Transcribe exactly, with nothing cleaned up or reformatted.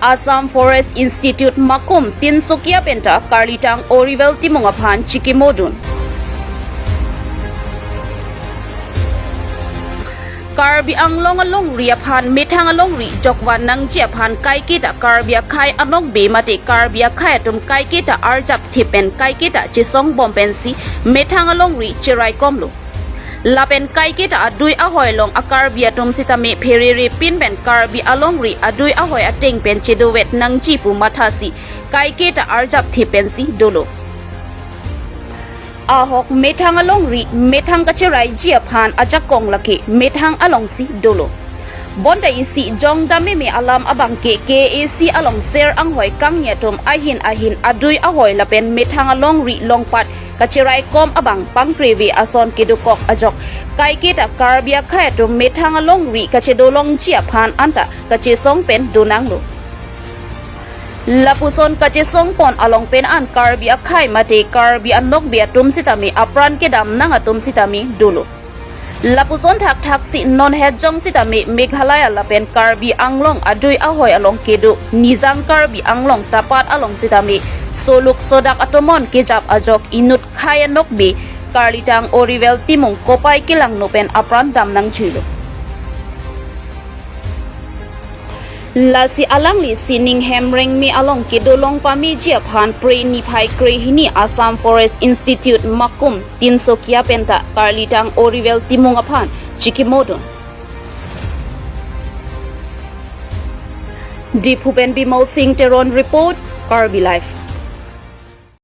Assam Forest Institute Makum Tinsukia penta Karlitang Oriwel Timung aphan chikimodun. Karbi Anglong alongri aphan methang alongri jokvan nangji aphan kaiketa Karbi akhei anokbe mate Karbi akhei atum kaiketa arjap thip pen kaiketa chesong bom pensi methang alongri cheraikomlo. Lapen kaiketa adui ahoi along a-Karbi atum sitame pherere pin pen Karbi alongri adui ahoi ateng pen chedovet nangji pu mathasi kaiketa arjap thip pensi dolo. Ahok methang alongri methang kacheraiji aphan ajakong lake methang alongsi dolo. Bonta isi jongdam meme alam abangke K A A C along ser anghoi kangni atum ahin ahin adui ahoi lapen methang alongri longpat kacheraikom abang pangkreve ason kedokok ajok kaiketa Karbi akhei atum methang alongri kachedolongji aphan anta kachesong pen donanglo. Lapuson kachesong pon along pen an Karbi akhei mate Karbi anokbe atum sitame apran kedam nang atum sitame dolo. Lapuson thakthaksi non hetjong sitame Meghalaya lapen Karbi Anglong adui ahoi along kedo Nijang Karbi Anglong tapat along sitame soluk sodak atomon kejap ajok inut khei anokbe Karlitang Oriwel Timung kopai kelangno pen apran dam nangjuilo. Lasi alangli sining hem rengme along kedolong pameji aphan Phre niphai krehini Assam Forest Institute Makum Tinsukia penta Karlitang Oriwel Timung aphan chikimodun. Diphu pen Bimal Singh Teron report, Karbi Live.